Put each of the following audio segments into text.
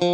Hmo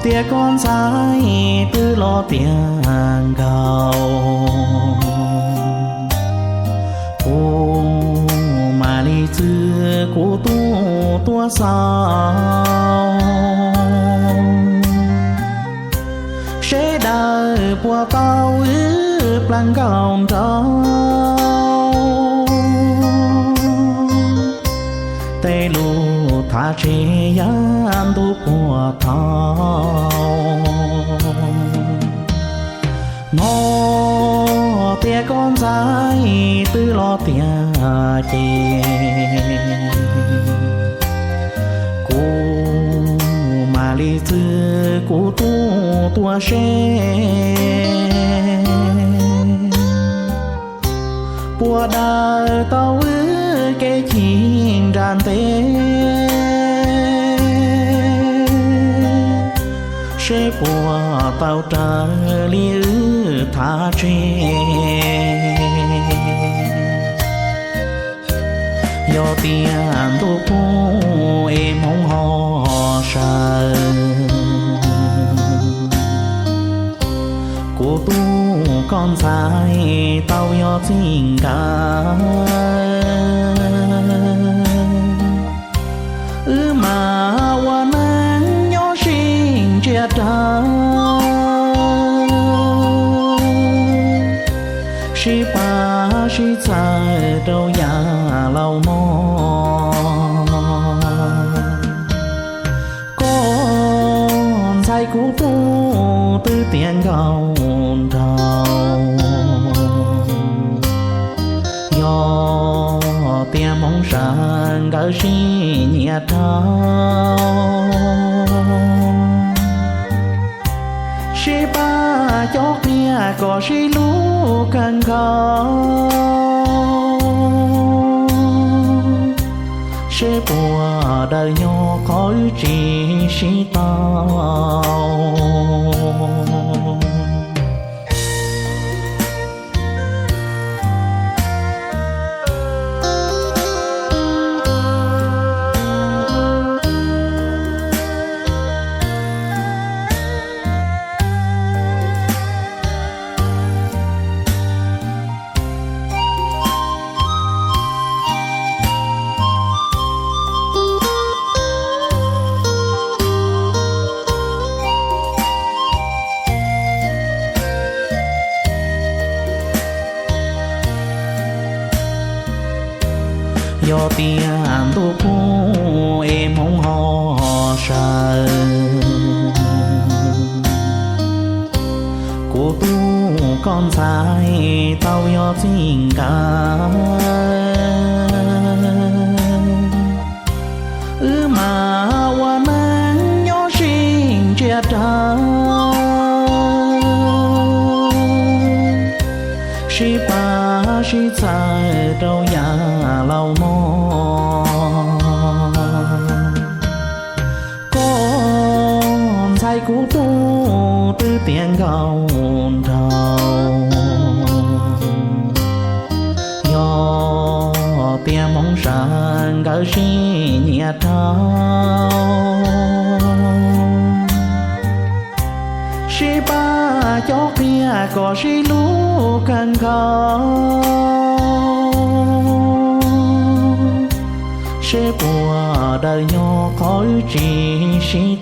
tias koj ntxhais twb los tiav nkaus, kuv mam li txwv kuv tub tuaj xauj. Seb dawm puas tau wb plas nkauj nraug, tej lus thav tseg yav ntuj puag thaud. Hmo tias koj ntxhais twb los tiav ces, kuv mam li txwv kuv tub tuaj seb puas dawm tau wb kev chim nram ntej, seb puas tau raws li wb thav tseg. Yog tias ntuj poob es hmoov ho sawv, kuv tub koj ntxhais tau yog txij nkawm, wb mam ua neej nyob sib ntsia rau, sib pab sib txhawb rau yav laus no. Koj ntxhais kuv tub twb tiav nkauj nraug, yog tias hmoov sawv nkawd sib nyiam rau, sib pab cob qhia kom sib hlub kawg nkaus, seb puas dawm nyob qhov wb tsis sib tau. Yog tias ntuj poob es hmoov ho sawv, kuv tub koj ntxhais tau yog txij nkawm, wb mam ua neej nyob sib ntsia rau, sib pab sib txhawb rau yav laus no. Koj ntxhais kuv tub twb tiav nkauj nraug, yog tias hmoov sawv nkawd sib nyiam rau, sib pab cob qhia kom sib hlub kawg nkaus, seb puas dawm nyob qhov wb tsis sib